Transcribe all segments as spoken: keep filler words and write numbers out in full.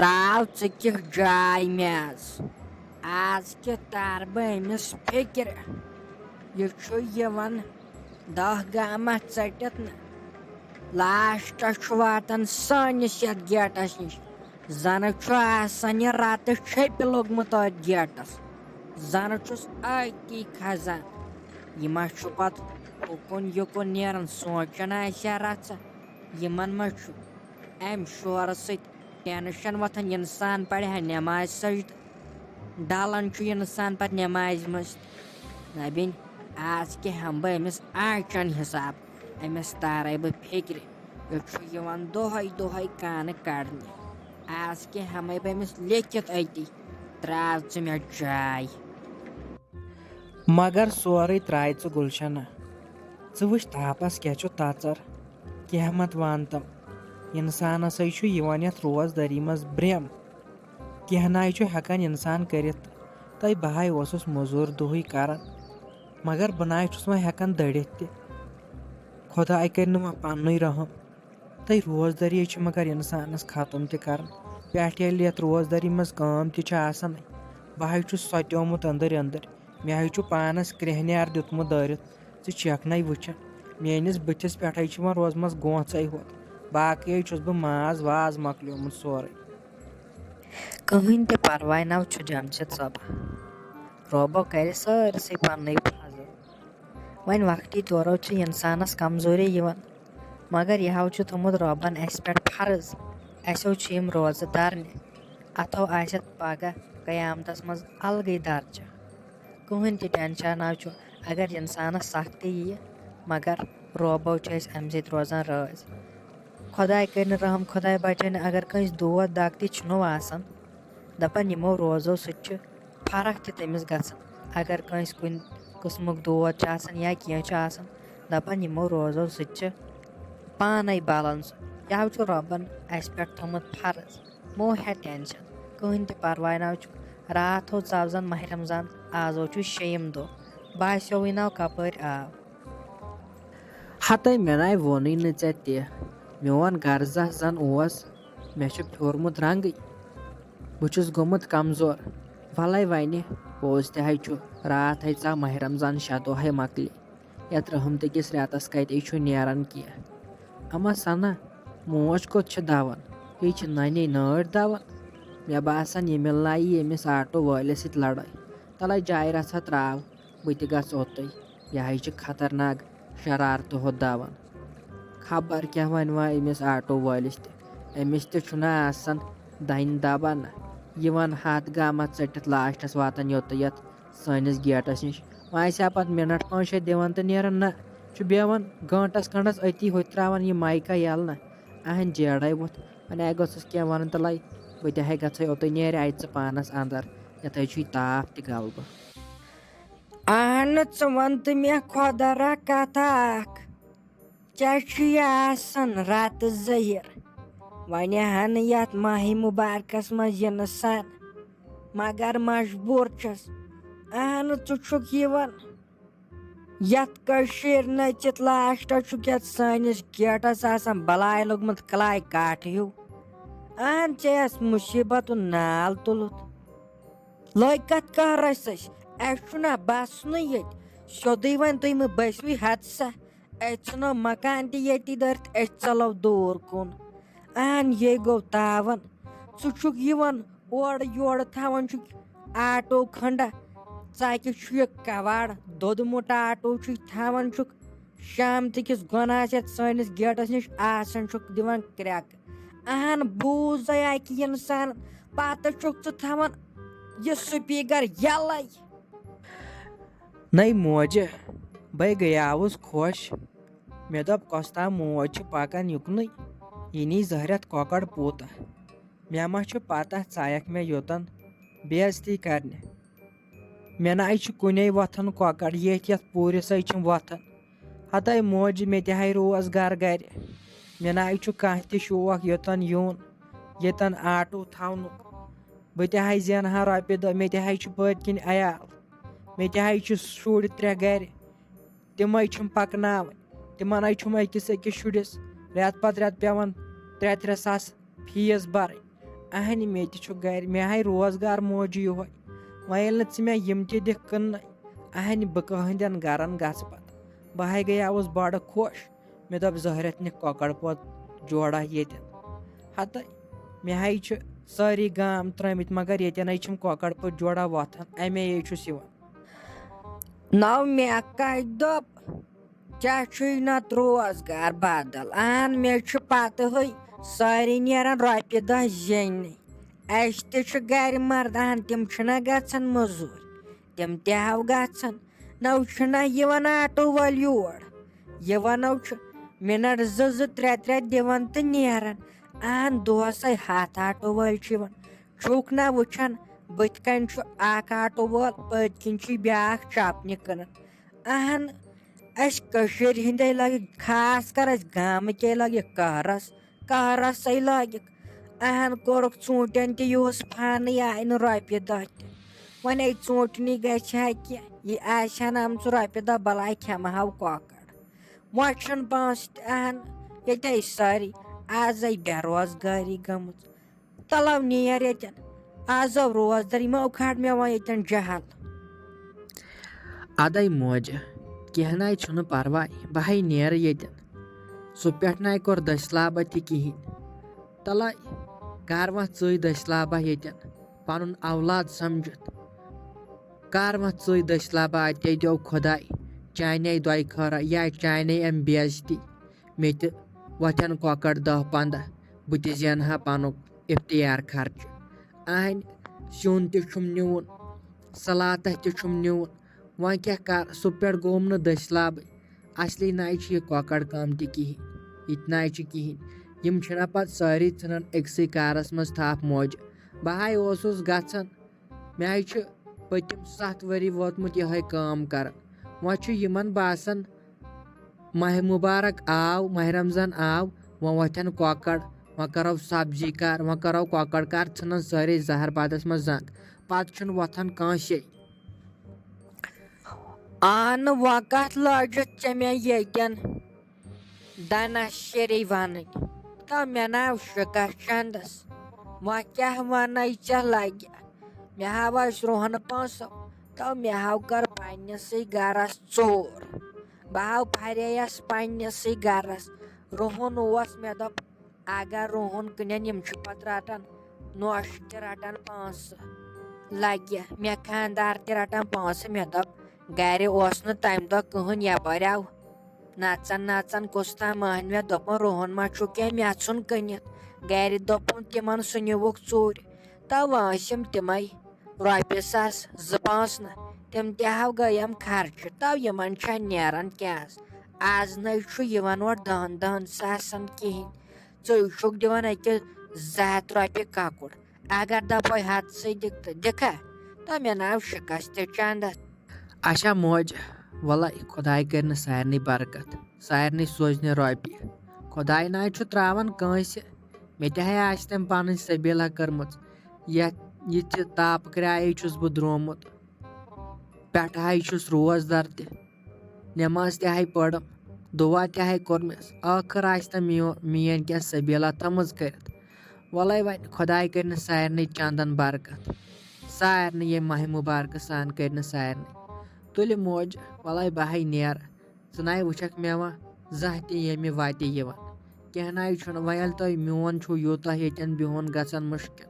تاو ژٕ کِژھ جاے مےٚ آز۔ آز کِتھ تارٕ بہٕ أمِس فِکرِ؟ یہِ چھُ یِوان دَہ گامہ ژٔٹِتھ نہٕ۔ لاسٹس چھُ واتان سٲنِس یَتھ گیٹس نِش۔ زَنہٕ چھُ آسان یہِ رَتہٕ چھیٚپہِ لوٚگمُت أتھۍ گیٹس۔ زَنہٕ چھُس أتی کھسان۔ یہِ ما چھُ پتہٕ ہُکُن یُکُن نیران، سونٛچان آسہِ ہا رَژھا۔ یِمن ما چھُ اَمہِ شورٕ سۭتۍ ٹینشن وۄتھان، اِنسان پرِ ہا نٮ۪مازِ سجدٕ، ڈلان چھُ اِنسان پتہٕ نٮ۪مازِ منٛز۔ نہ بیٚنہِ، آز کیٛاہ ہٮ۪مہٕ بہٕ أمِس آنٛچن حساب؟ أمِس تارے بہٕ فِکرِ، یہِ چھُ یِوان دۄہے دۄہے کانہٕ کڑنہِ۔ آز کیٛاہ ہٮ۪مے بہٕ أمِس لیکھِتھ أتی؟ تراو ژٕ مےٚ جاے۔ مگر سورُے ترٛاے ژٕ گُلشنہ۔ ژٕ وٕچھ تاپس کیٛاہ چھُ تژر، کیٛاہ مت وانتم۔ انسانس ہے چھُ یِوان یتھ روزدٲری منٛز برٛیم۔ کینٛہہ ناے چھُ ہٮ۪کان انسان کٔرِتھ۔ تہٕ بہٕ ہاے اوسُس مٔزوٗر دۄہٕے کران، مگر بہٕ ناے چھُس وۄنۍ ہٮ۪کان دٔرِتھ تہِ۔ خۄداے کٔرِنہٕ وۄنۍ پننُے رحم۔ تہٕ روزدٲری چھِ مگر انسانس ختم تہِ کران۔ پٮ۪ٹھ ییٚلہِ یتھ روزدٲری منٛز کٲم تہِ چھِ آسان، بہٕ ہاے چھُس سۄتیومُت أنٛدٕرۍ أنٛدٕرۍ۔ مےٚ ہاے چھُ پانس کرٛیٚہنیار دیُتمُت دٲرِتھ۔ ژٕ چھَکھ نَے وٕچھان، میٲنِس بٕتھِس پٮ۪ٹھَے چھِ وۄنۍ روزمَژ گونٛژَے ہوت۔ باقٕے چھُس بہٕ ماز واز مۄکلیومُت سورُے۔ کٕہٕنۍ تہِ پرواے نَو چھُ جمشید صٲبہ۔ رۄبو کَرِ سٲرسٕے پننُے فضل۔ وۄنۍ وقتی طورو چھِ اِنسانَس کمزوٗری یِوان، مگر یہِ ہَو چھُ تھوٚمُت رۄبن اَسہِ پٮ۪ٹھ فرض۔ اَسیو چھِ یِم روزٕ دَرنہِ۔ اَتھو آسٮ۪تھ پگاہ قیامتس منٛز الگٕے درجہ۔ کٕہٕنۍ تہِ ٹینشن نہ چھُ، اگر انسانس سختی ییہِ، مگر رۄبو چھُ اَسہِ اَمہِ سۭتۍ روزان رٲضۍ۔ خۄداے کٔرِنہٕ رحم، خۄداے بچٲینہٕ، اگر کٲنٛسہِ دود دگ تہِ چھُنو آسان، دپان یِمو روزو سۭتۍ چھِ فرق تہِ تٔمِس گژھان۔ اگر کٲنٛسہِ کُنہِ قٕسمُک دود چھُ آسان یا کینٛہہ چھُ آسان، دپان یِمو روزو سۭتۍ چھِ پانے بلان سُہ۔ یہِ ہو چھُ رۄبن اَسہِ پٮ۪ٹھ تھوٚمُت فرض۔ مو ہےٚ ٹینشن، کٕہٕنۍ تہِ پرواے نہ چھُ۔ راتھ ہو ژاو زن ماہِ رمضان، آز ہو چھُ شیٚیِم دۄہ، باسیووٕے نہ کپٲرۍ آو۔ ہتے مےٚ ناے ووٚنُے نہٕ ژےٚ تہِ، میون غرضہ زن اوس، مےٚ چھُ پھیوٗرمُت رنگٕے، بہٕ چھُس گوٚمُت کمزور۔ ولے وَنہِ، پوٚز تہِ ہے چھُ، راتھ ہے ژاو ماہِ رمضان شےٚ دۄہ ہے مۄکلے۔ یتھ رحمتہٕ کِس رٮ۪تس کتہِ چھُ نیران کینٛہہ۔ اما سنا، موج کوٚت چھِ دَوان؟ یہِ چھِ ننے نٲٹۍ دَوان۔ مےٚ باسان، یہِ مِلنایہِ ییٚمِس آٹو وٲلِس سۭتۍ لڑٲے۔ تلے جایہِ رژھا تراو، بہٕ تہِ گژھٕ اوٚتُے۔ یہِ ہے چھِ خطرناک شرارتہٕ ہوٚت دَوان۔ خبر کیٛاہ وَنہِ وۄنۍ أمِس آٹو وٲلِس تہِ۔ أمِس تہِ چھُنہ آسان دَنہِ دَبہ نہ۔ یِوان ہَتھ گامہ ژٔٹِتھ لاسٹس واتان یوٚتُے یَتھ سٲنِس گیٹس نِش۔ وۄنۍ آسہِ ہا پتہٕ مِنٹ پانٛژھ شےٚ دِوان تہٕ نیران، نہ، چھُ بیٚہوان گٲنٹس کھنڈس أتی، ہوٚتہِ تراوان یہِ مایکا یَلہٕ نہ۔ اہن جیڑے ووٚتھ، وۄنۍ آے گوٚژھُس کینٛہہ وَنُن تہٕ لَے، بہٕ تہِ ہے گژھے اوٚتُے، نیرِ اَتہِ ژٕ پانس اندر، یتھے چھُے تاپھ تہِ غلبہٕ۔ اہن ژٕ وَن تہٕ مےٚ خۄدا را کتھا اکھ، ژےٚ چھُے آسان راتہٕ زٔہِر۔ وۄنۍ ہن یتھ ماہِ مُبارکس منٛز یِنہٕ سان، مگر مجبوٗر چھَس۔ اہن ژٕ چھُکھ یِوان یتھ کٔشیٖرِ نٔژِتھ، لاسٹس چھُکھ یتھ سٲنِس گیٹس آسان بلاے لوٚگمُت کلاے کاٹھ ہیوٗ۔ اہن ژےٚ یس مُصیٖبتُن نال تُلُتھ۔ لٲگۍ کتھ قہرس أسۍ، اَسہِ چھُنہ بسنٕے ییٚتہِ۔ سیوٚدُے وۄنۍ تُہۍ مہٕ بٔسوٕے حدسہ۔ أسۍ ژھٕنو مکان تہِ ییٚتی دٲرِتھ، أسۍ ژَلو دوٗر کُن۔ اہن یے گوٚو تاوان۔ ژٕ چھُکھ یِوان اورٕ یورٕ، تھاوان چھُکھ آٹو کھنڈا، ژَکہِ چھُ یہِ کواڑ دوٚدمُت آٹو چھُے تھاوان چھُکھ۔ شام تہِ کِس گۄناہس یتھ سٲنِس گیٹس نِش آسان چھُکھ دِوان کرٛٮ۪کہٕ۔ اہن بوٗزے اکہِ انسان، پتہٕ چھُکھ ژٕ تھاوان یہِ سپیکر یلے۔ نَے موجہِ، بے گٔیاوُس خۄش۔ مےٚ دوٚپ، کۄس تام موج چھِ پکان یُکنُے، یہِ نی زہرٮ۪تھ کۄکر پوٗتہ۔ مےٚ ما چھُ پتہ، ژایکھ مےٚ یوٚتن بے عزتی کرنہِ۔ مےٚ نَے چھُ کُنے وۄتھان کۄکر، ییٚتھۍ یتھ پوٗرِسے چھِم وۄتھان۔ ہتے موجہِ، مےٚ تہِ ہاے روزگار گرِ۔ مےٚ نَے چھُ کانٛہہ تہِ شوق یوٚتن یُن، ییٚتن آٹو تھاونُک۔ بہٕ تہِ ہاے زینہٕ ہا رۄپیہِ دہ، مےٚ تہِ ہاے چھُ پٔتۍ کِنۍ عیال۔ مےٚ تہِ ہاے چھِ شُرۍ ترٛےٚ گرِ، تِمے چھِم پکناوٕنۍ۔ تِمن ہاے چھُم أکِس أکِس شُرِس رٮ۪تہٕ پتہٕ رٮ۪تہٕ پٮ۪وان ترٛےٚ ترٛےٚ ساس فیٖس برٕنۍ۔ اہنہِ مےٚ تہِ چھُ گرِ، مےٚ ہاے روزگار موجہِ یِہوے۔ وۄنۍ ییٚلہِ نہٕ ژٕ مےٚ یِم تہِ دِکھ کٕننَے، اہنہِ بہٕ کٕہٕنٛدٮ۪ن گرن گژھٕ پتہٕ؟ بہٕ ہاے گٔیاوُس بڑٕ خۄش، مےٚ دوٚپ زہرٮ۪تھ نِکھ کۄکر پوت جوڑا ییٚتٮ۪ن۔ ہتے مےٚ ہاے چھِ سٲری گام ترٲمٕتۍ، مگر ییٚتٮ۪ن ہاے چھِم کۄکر پوت جوڑا وۄتھان، امے یے چھُس یِوان۔ نو مےٚ کتہِ دوٚپ، ژےٚ چھُے نتہٕ روزگار بدل؟ اہن، مےٚ چھُ پتہٕ ہٕے سٲری نیران رۄپیہِ دہ زیننہِ۔ اسہِ تہِ چھُ گرِ مرد، اہن، تِم چھِنہ گژھان مٔزوٗرۍ، تِم تہِ ہاو گژھان۔ نو چھُنہ یِوان آٹو وٲلۍ یور، یِوان نو چھُ منٹ زٕ زٕ ترٛےٚ ترٛےٚ دِوان تہٕ نیران۔ اہن، دۄہسے ہتھ آٹو وٲلۍ چھِ یِوان، چھُکھ نہ وٕچھان بٕتھِ کنہِ چھُ اکھ آٹو وول، پٔتۍ کِنۍ چھُے بیٛاکھ چپنہِ کٕنان۔ اہن، اسہِ کٔشیٖرِ ہِنٛدے لگہِ، خاص کر اسہِ گامٕکے لگہِ قہرس، قہرسے لٲگِکھ۔ اہن، کوٚرُکھ ژوٗنٛٹھٮ۪ن تہِ یُہُس فانٕے، آیہِ نہٕ رۄپیہِ دہ تہِ۔ وۄنۍ اے ژوٗنٛٹھنی گژھِ ہا کینٛہہ، یہِ آسہِ ہا نہٕ آمژٕ رۄپیہِ دہ، بلاے کھٮ۪مہٕ ہاو کۄکر۔ وۄنۍ چھُنہٕ پونٛسہٕ تہِ، اہن، ییٚتہِ آیہِ سٲری، آز آیہِ بے روزگٲری گٔمٕژ۔ تلو نیر ییٚتٮ۪ن، آز آو روزدر، یِمو کھاڑ مےٚ وۄنۍ ییٚتٮ۪ن جہل۔ ادے موجہِ، کینٛہہ ناے چھُنہٕ پرواے، بہٕ ہے نیرٕ ییٚتٮ۪ن۔ سُہ پٮ۪ٹھ ناے کوٚر دٔسۍ لابہ تہِ کِہیٖنۍ۔ تلے، کر وۄنۍ ژٕے دٔسۍ لابہ ییٚتٮ۪ن، پنُن اولاد سمجھِتھ۔ کر وۄنۍ ژٕے دٔسۍ لابہ، اتے دیو خۄداے چانے دۄیہِ خٲرا یا چانے امہِ بےعزتی۔ مےٚ تہِ وۄتھن کۄکر دہ پنٛداہ، بہٕ تہِ زینہٕ ہا پنُن افتیار خرچہٕ۔ اہنہِ سیُن تہِ چھُم نیوٗن، سلاتہ تہِ چھُم نیوٗن۔ وۄنۍ کیٛاہ کر، سُہ پٮ۪ٹھ گوم نہٕ دٔسۍ لابٕے۔ اصلی ناے چھُ یہِ کۄکر کٲم تہِ کِہیٖنۍ، یہِ تہِ ناے چھُ کِہیٖنۍ۔ یِم چھِنہ پتہٕ سٲری ژھٕنان أکسٕے کارس منٛز تھپھ موجہِ۔ بہٕ ہاے اوسُس گژھان، مےٚ ہاے چھُ پٔتِم ستھ ؤری ووتمُت یِہوٚے کٲم کران۔ وۄنۍ چھُ یِمن باسان، ماہِ مُبارک آو، ماہِ رمضان آو، وۄنۍ وۄتھن کۄکر، وۄنۍ کرو سبزی کار، وۄنۍ کرو کۄکر کار، ژھٕنن سٲری زہر بتس منٛز زنگ، پتہٕ چھُنہٕ وۄتھان کٲنٛسے۔ آ نہٕ، وۄنۍ کتھ لٲجتھ ژےٚ مےٚ ییٚتٮ۪ن دنس شیرے ونٕنۍ؟ تو مےٚ ناو شِکس چندس، وۄنۍ کیٛاہ ونَے ژےٚ لگہِ؟ مےٚ ہاو آسہِ رُہن پونٛسہٕ، تو مےٚ ہاو کر پننِسٕے گرس ژوٗر۔ بہٕ ہاو پھرییس پننِسٕے گرس۔ رُہن اوس، مےٚ دوٚپ، اگر رُہن کٕنن، یِم چھِ پتہٕ رٹان نوشہِ تہِ رٹان پونٛسہٕ۔ لگہِ مےٚ خانٛدار تہِ رٹان پونٛسہٕ۔ مےٚ دوٚپ، گرِ اوس نہٕ تمہِ دۄہ کٕہٕنۍ، یپٲرۍ آو نژان نژان کُس تام مٔہنوِ، دوٚپُن، رُہن ما چھُ کینٛہہ، مےٚ ژھُن کٕنِتھ۔ گرِ دوٚپُن تِمن، سُہ نیوٗکھ ژوٗرِ۔ تو وٲنٛسِم تِمے رۄپیہِ ساس زٕ پانٛژھ نہٕ، تِم تہِ ہاو گٔیم خرچہٕ۔ تو یِمن چھا نیران کینٛہہ؟ آز نَے چھُ یِوان اورٕ دَہَن دَہَن ساسَن کِہیٖنۍ۔ ژٕے چھُکھ دِوان أکِس زٕ ہَتھ رۄپیہِ کَکُر۔ اگر دَپَے ہَتسٕے دِکھ تہٕ دِکھا؟ تو مےٚ ناو شِکَس تہِ چَندَس۔ اچھا موج، وَلَے خۄداے کَرِ نہٕ سارنٕے برکت، سارنٕے سوزِ نہٕ رۄپیہِ۔ خۄداے نہ چھُ ترٛاوان کٲنٛسہِ۔ مےٚ تہِ ہے آسہِ تٔمۍ پَنٕنۍ سبیٖلا کٔرمٕژ۔ یَتھ، یہِ تہِ تاپہٕ کرٛایے چھُس بہٕ درٛومُت۔ پٮ۪ٹھٕ ہَے چھُس روزدَر تہِ۔ نٮ۪ماز تہِ ہَے پٔرٕم، دُعا تہِ ہَے کوٚرمَس۔ ٲخٕر آسہِ تٔمۍ میو-، میٛٲنۍ کینٛہہ سبیٖلا تھٲمٕژ کٔرِتھ۔ وَلَے وۄنۍ خۄداے کٔرِنَس سارنٕے چَندَن برکت۔ سارنٕے ییٚمہِ ماہِ مُبارکہٕ سان کٔرِنَس سارنٕے۔ تُلہِ موج، وَلَے بہٕ ہَے نیرٕ۔ ژٕ نَے وٕچھَکھ مےٚ وۄنۍ زانٛہہ تہِ ییٚمہِ وَتہِ یِوان۔ کینٛہہ نَے چھُنہٕ، وۄنۍ ییٚلہِ تۄہہِ میون چھُو یوٗتاہ ییٚتٮ۪ن بِہُن گژھان مُشکِل۔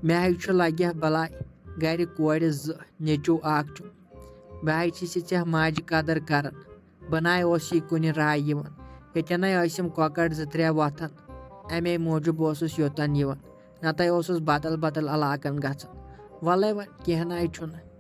مےٚ ہَے چھُ لَگہِ ہا بَلاے گَرِ کورِ زٕ، نیٚچوٗ اَکھ چھُم۔ بہٕ ہَے چھِسے ژےٚ ماجہِ قدٕر کَران۔ بہٕ نَے اوسُے کُنہِ راے یِوان۔ ییٚتٮ۪ن نَے ٲسِم کۄکَر زٕ ترٛےٚ وۄتھان، اَمے موٗجوٗب اوسُس یوٚتَن یِوان۔ نَتہٕ اوسُس بدل بدل علاقَن گژھان۔ وَلَے وۄنۍ کینٛہہ نَے چھُنہٕ،